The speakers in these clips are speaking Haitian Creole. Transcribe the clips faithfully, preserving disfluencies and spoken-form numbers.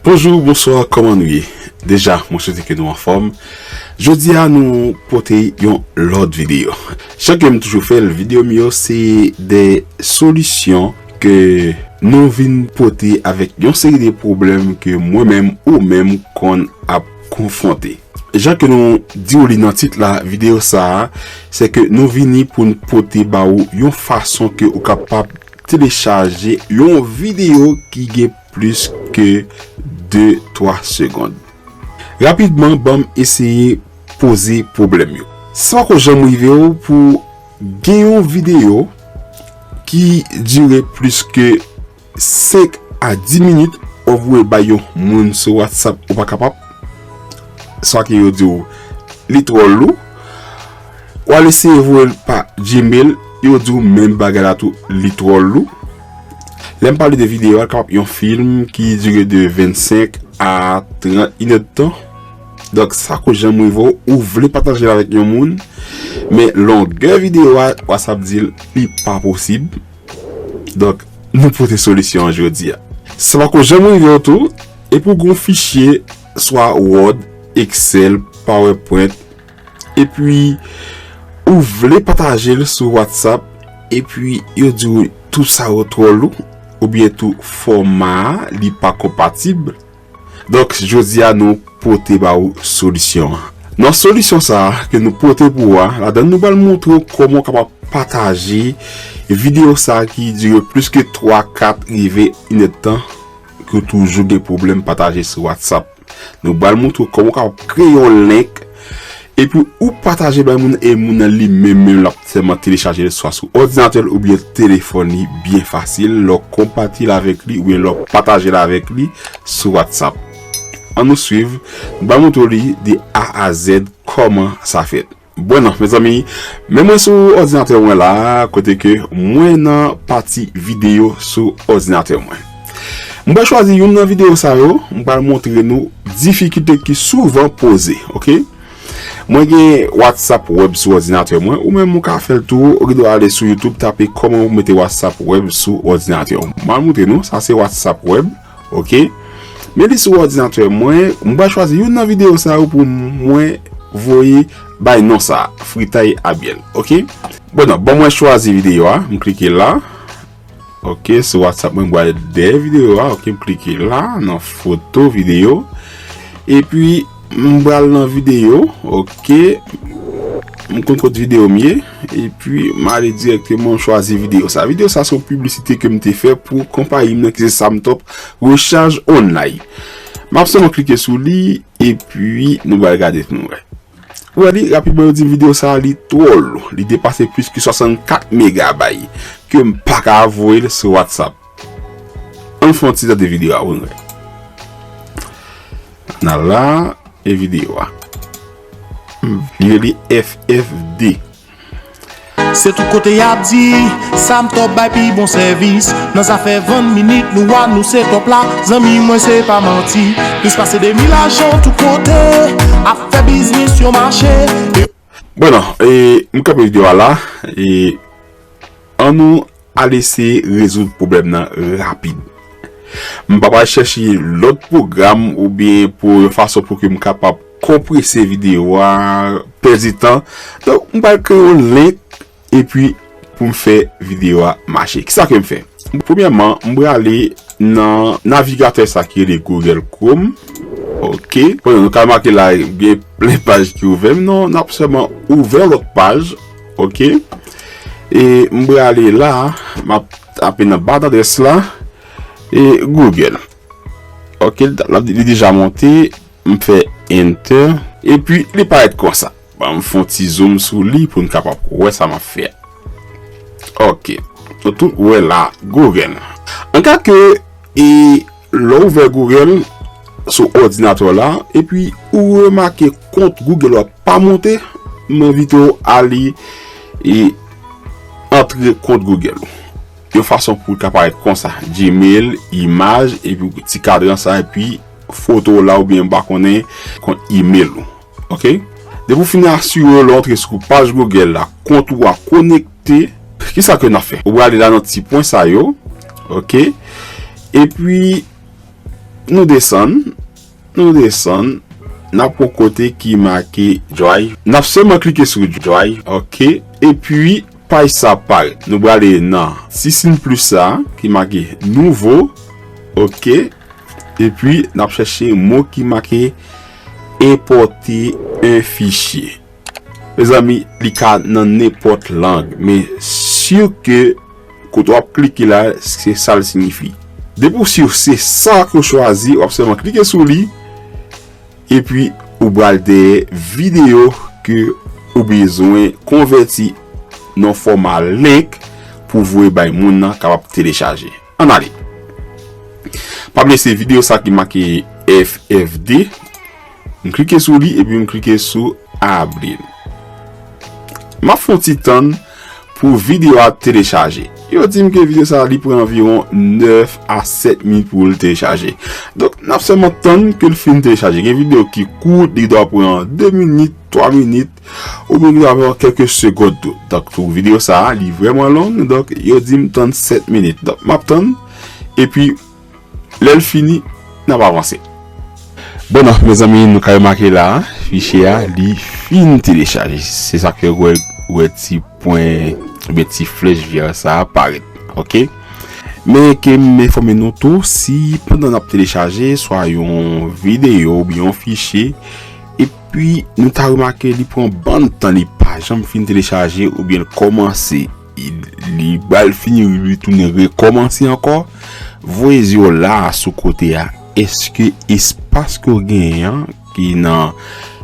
Bonjou, bonswa, kòman nou ye? Deja, mwen swete ke nou anfòm. Jodi a, nou pote yon lòt videyo. Jan ke m toujou fè l, videyo m yo se de solisyon ke nou vin pote avèk yon seri de pwoblèm ke mwen menm ou menm konn ap konfwonte. Jan ke nou di w li nan tit la videyo sa a, se ke nou vini pou n pote ba ou yon fason ke ou kapab telechaje yon videyo ki gen plis ke de twa segonn. Rapidman, ban m eseye poze pwoblèm yo. Sa pako janm rive w pou gen yon videyo ki dire plis ke senk a dis minit, w ap voye bay yon moun sou WhatsApp, ou pa kapab. Swa ke yo di w li twò lou, w al eseye voye l pa Gmail, yo di w menm bagay la tou, li twò lou. Lè m pale de videyo a, l kapab yon fim ki dire de vennsenk a trant inèdtan. Donk, sa ko janm rive w, ou vle pataje l avèk yon moun, men longè videyo a, WhatsApp di l li pa posib. Donk, nou pote solisyon an jodi a. Sa pako janm rive w tou, epi w gen yon fichye, swa Word, Excel, PowerPoint, epi ou vle pataje l sou WhatsApp, epi yo di w tou sa yo twò lou, oubyen tou fòma a, li pa konpatib. Donk, jodi a, nou pote ba ou solisyon an. Nan solisyon sa a ke nou pote pou ou a, ladan nou pral montre w kòman w kapab pataje videyo sa a ki dire plis ke twa, kat, rive inèdtan, ke w toujou gen pwoblèm pataje sou WhatsApp. Nou pral montre w kòman w kapab kreye yon link, epi ou pataje bay moun, e moun nan li menm menm l ap sèlman telechaje l swa sou òdinatè l oubyen telefòn li byen fasil, lè w konpati l avèk li oubyen lè w pataje l avèk li sou WhatsApp. Ann nou swiv, m pral montre w li de A a Z kòman sa fèt. Bon, non, mezanmi, men mwen sou òdinatè mwen la, kote ke mwen nan pati videyo sou òdinatè mwen. M pral chwazi youn nan videyo sa yo, m pral montre nou difikilte ki souvan poze, oke? Mwen gen WhatsApp web sou òdinatè mwen, ou menm ou ka fè l tou, ou gen dwa ale sou YouTube, tape kòman ou mete WhatsApp web sou òdinatè w. M pral montre nou, sa se WhatsApp web, oke? Men li sou òdinatè mwen, m pral chwazi youn nan videyo sa yo pou mwen voye bay non sa, Fritay Abiel, oke? Bon, non, bon, mwen chwazi videyo a, m klike la. Oke, sou WhatsApp mwen, m pral dèyè videyo a, oke, m klike la, nan foto videyo. Epi, m pral nan videyo, oke. M konn kot videyo m ye, epi m ale dirèkteman, m chwazi videyo sa. Videyo sa se yon piblisite ke m te fè pou konpayi m nan ki se Samtop Rechaj Online. M ap sèlman klike sou li, epi nou pral gade pou nou wè. Ou wè li, rapidman, yo di videyo sa a, li twò lou. Li depase plis ke swasannkat megabay ke m pa ka voye l sou WhatsApp. Ann fè yon ti tande videyo a pou n wè. N al la, e videyo a. Li rele F F D. Se tout kote y ap di, Samtop bay pi bon sèvis. Nan zafè vann minit nou a, nou se top la. Zanmi mwen, se pa manti. Plis pase de mil ajan tout kote ap fè biznis yo mache. Bon, non, e, m kanpe videyo a la. E, ann nou al eseye rezoud pwoblèm nan rapid. M pa pral chèche lòt pwogram oubyen pou yon fason pou ke m kapab konprese videyo a, pèdi tan. Donk, m pral kreye yon link epi pou m fè videyo a mache. Kisa ke m fè? Premyèman, m prale nan navigatè sa ki rele Google Chrome. Oke. Bon, nou ka remake la, gen plen paj ki ouvè. Non, n ap sèlman ouvè yon lòt paj. Oke. E m prale la, m ap tape nan ba adrès la. E Google. Oke, li, li deja monte. M fè enter. Epi, li parèt konsa. Ban m fè yon ti zoom sou li pou n kapab wè sa m ap fè a. Oke. Nou tout wè la, Google. An ka ke, e, lè w ouvè Google sou òdinatè w la, epi ou remake kont Google w ap pa monte, m envite w ale, e, antre kont Google ou. Yon fason pou l ka parèt konsa, Gmail, imaj, epi ti kadran sa, epi foto w la oubyen m pa konnen kont email ou. Oke? Depi w fin asire w lè w antre sou paj Google la, kont ou a konekte, kisa ke n ap fè? Ou prale la nan ti pwen sa yo. Oke? Epi, Nou desann, nou desann, n ap pran kote ki make Drive. N ap sèlman klike sou Drive, ok. Epi, paj sa ap parèt. Nou prale nan ti siy plis sa ki make Nouveau, ok. Epi, n ap chèche mo ki make Importer un fichier. Mezanmi, li ka nan nenpòt lang, men si ke kote w ap klike la, se sa l siyifi. Depi w si se sa ke w chwazi, w ap sèlman klike sou li, epi ou pral dèyè videyo ke ou bezwen konvèti nan fòma link pou voye bay moun nan kapab telechaje. Ann ale. Pa bliye se videyo sa ki make F F D. M klike sou li epi m klike sou abri. M ap fè yon ti tann pou videyo a telechaje. Yo di m ke videyo sa a li pran anviwon nèf a sèt minit pou l telechaje. Donk, n ap sèlman tann ke l fin telechaje. Gen videyo ki kout, li dwa pran de minit, twa minit, oubyen li dwa pran kèlke segond tou. Donk, pou videyo sa a, li vrèman long, donk, yo di m tann sèt minit. Donk, m ap tann, epi lè l fini, n ap avanse. Bon, non, mezanmi, nou ka remake la, fichye a, li fin telechaje. Se sa ke w wè, wè ti pwen, oubyen ti flèch vè sa a parèt. Ok? Men ke m enfòme nou tou, si pandan n ap telechaje, swa yon videyo oubyen yon fichye, epi nou ta remake li pran bann tan, li pa janm fin telechaje oubyen l kòmanse, li, li pral fini, li tounen rekòmanse ankò, voye zye w la sou kote a. Èske espas ke w genyen an, ki nan,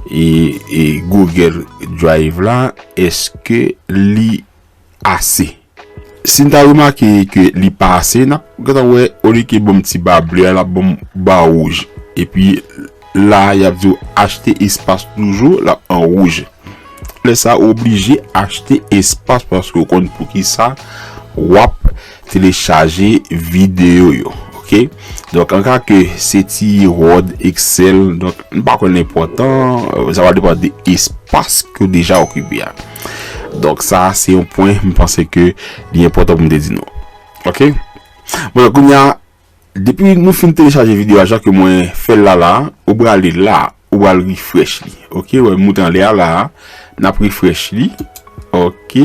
e, e, Google Drive la, èske li ase? Si n ta remake ke li pa ase, n ap gentan wè, olye ke ban m ti ba ble a, l ap ban m ba wouj. Epi la, y ap di w achte espas toujou, l ap an wouj. Lè sa, ou oblije achte espas paske w konn poukisa w ap telechaje videyo yo. Ok? Donk, an ka ke se ti Word, Excel, donk, m pa kwè l enpòtan, euh, sa va depann de espas ke w deja okipe a. Donk, sa a se yon pwen, m panse ke li enpòtan pou m te di nou. Ok? Bon, kounye a, depi nou fin telechaje videyo a, jan ke mwen fè l la la, ou prale la, ou pral refresh li. Ok, wè, m moute anlè a la, n ap refresh li. Ok,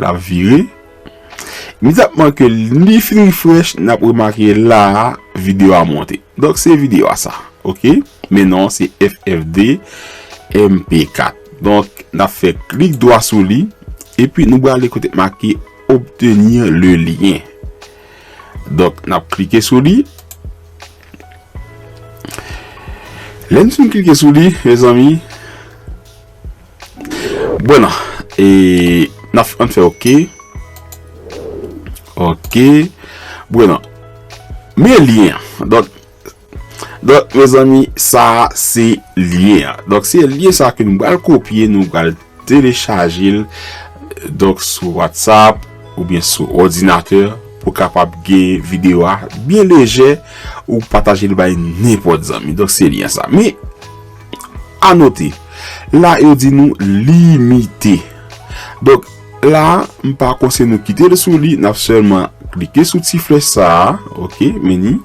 l ap vire. Imedyatman ke li fin refresh, n ap remake la, videyo a monte. Donk, se videyo a sa. Ok, men non, se F F D M P kat. Donk, n ap fè klik dwa sou li, epi nou prale kote make obtenir le lien. Donk, n ap klike sou li. Lè n fin klike sou li, mezanmi, bon, e, n ap, ann fè ok. Ok. Bon, men lyen an. Donk, donk, mezanmi, sa a se lyen an. Donk, se lyen sa a ke nou pral kopye, nou pral telechaje l, donk, sou WhatsApp oubyen sou òdinatè pou kapab gen videyo a byen lejè, ou pataje l bay nenpòt zanmi. Donk, se lyen sa. Men, a note, la, yo di nou limite. Donk, la, m pa konseye nou kite l sou li, n ap sèlman klike sou ti flèch sa a, ok, meni.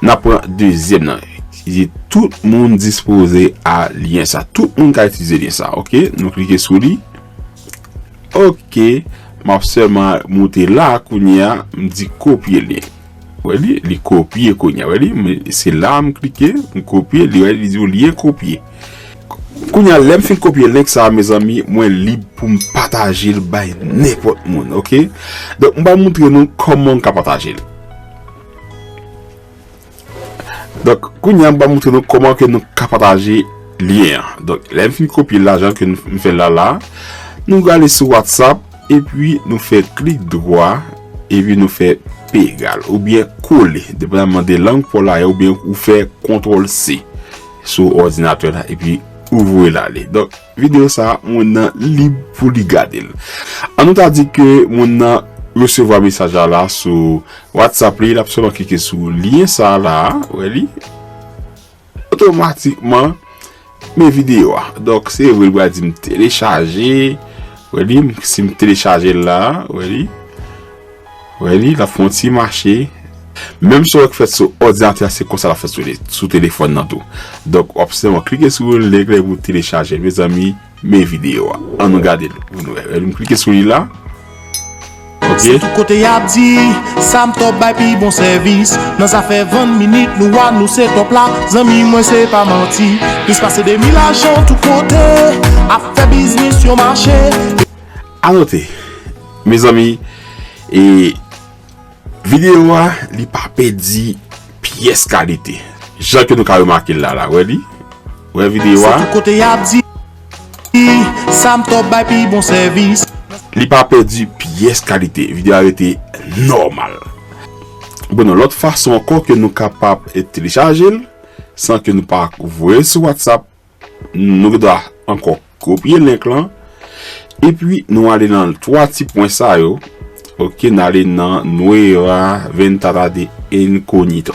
N ap pran dezyèm nan. Ki di tout moun dispoze a lyen sa. Tout moun ka itilize lyen sa, ok? Nou klike sou li. Ok. M ap sèlman moute la, kounye a, m di kopye lyen. Wè li, li kopye kounye a, wè li, men se la m klike, m kopye, li, wè li di w lyen kopye. Kounye a, lè m fin kopye link sa a, mezanmi, mwen lib pou m pataje l bay nenpòt moun, ok? Donk, m pral montre nou kòman n ka pataje l. Donk, kounye a, m pral montre nou kòman ke nou ka pataje lyen an. Donk, lè m fin kopye l la, jan ke m fè l la la, nou prale sou WhatsApp, epi nou fè klik dwa, epi nou fè p egal, oubyen kole, depandaman de lang pa w la ye, oubyen ou fè kontwòl C sou òdinatè la, epi ou voye l ale. Donk, videyo sa a, moun nan lib pou li gade l. An nou ta di ke moun nan resevwa mesaj la la sou WhatsApp li, l ap sèlman klike sou lyen sa a la, wè li. Otomatikman, men videyo a. Donk, se vre, li pral di m telechaje, wè li, si m telechaje l la, wè li. Wè li, l ap fè yon ti mache. Menm sa w wè k fèt sou òdinatè a, se konsa l ap fèt sou, sou telefòn nan tou. Donk, w ap sèlman klike sou link la epi w telechaje l. Mezanmi, men videyo a. Ann nou gade l pou nou wè. Lè m klike sou li la. Ok. Se tout kote y ap di, Sam Top bay pi bon sèvis. Nan zafè vann minit nou a, nou se top la. Zanmi mwen, se pa manti. Plis pase de mil ajan tout kote ap fè biznis yo mache. A note, mezanmi, e videyo a, li pa pèdi pyès kalite. Jan ke nou ka remake l la, la, wè li? Wè videyo a? Se tout kote y ap di, Sam Top bay pi bon sèvis. Li pa pèdi pyès kalite. Videyo a rete nòmal. Bon, nan lòt fason ankò ke nou kapab telechaje l, san ke nou pa voye l sou WhatsApp, nou gen dwa ankò kopye link lan, epi nou ale nan twa ti pwen sa yo. Ok, n ale nan Nueva Ventana de Incognito.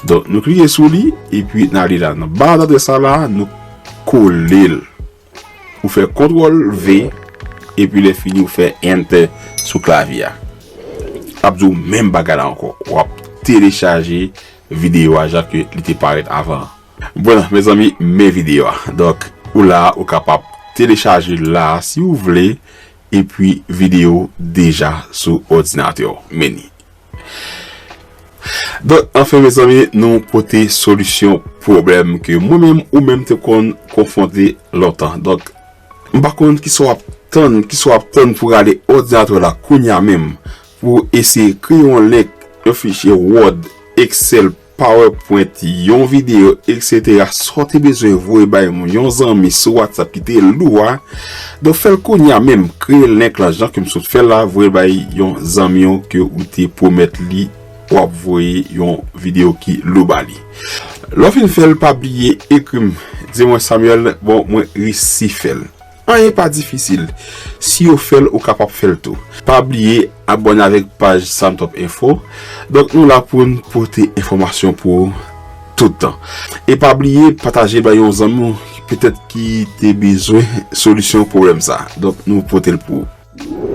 Donk, nou klike sou li, epi n ale la. Nan ba adrès sa la, nou kole l. Ou fè kontwòl V, epi lè fini, ou fè Enter sou klavye a. L ap di w menm bagay la ankò. W ap telechaje videyo a jan ke li te parèt avan an. Bon, mezanmi, men videyo a. Donk, ou la, ou kapab telechaje l la, si w vle, epi videyo deja sou òdinatè w. Men ni. Donk, anfen, mezanmi, nou pote solisyon pwoblèm ke mwen menm ou menm te konn konfwonte lontan. Donk, m pa konn kisa w ap tann, kisa w ap tann pou rale òdinatè w la kounye a menm, pou eseye kreye yon link, yon fichye Word, Excel, PowerPoint, yon videyo, etsetera. Sa w te bezwen voye bay yon zanmi sou WhatsApp ki te lou a. Donk, fè l kounye a menm. Kreye link lan jan ke m sot fè l la, voye l bay yon zanmi w ke ou te pwomèt li w ap voye yon videyo ki lou ba li. Lè w fin fè l, pa bliye ekri m, di mwen, Samuel, bon, mwen resi fè l. Anyen pa difisil. Si yo fè l, ou kapab fè l tou. Pa bliye abòne avèk paj Samtop Info. Donk, nou la pou n pote enfòmasyon pou ou tout tan. E pa bliye pataje l bay yon zanmi w ki petèt ki te bezwen solisyon pwoblèm sa. Donk, nou pote l pou ou.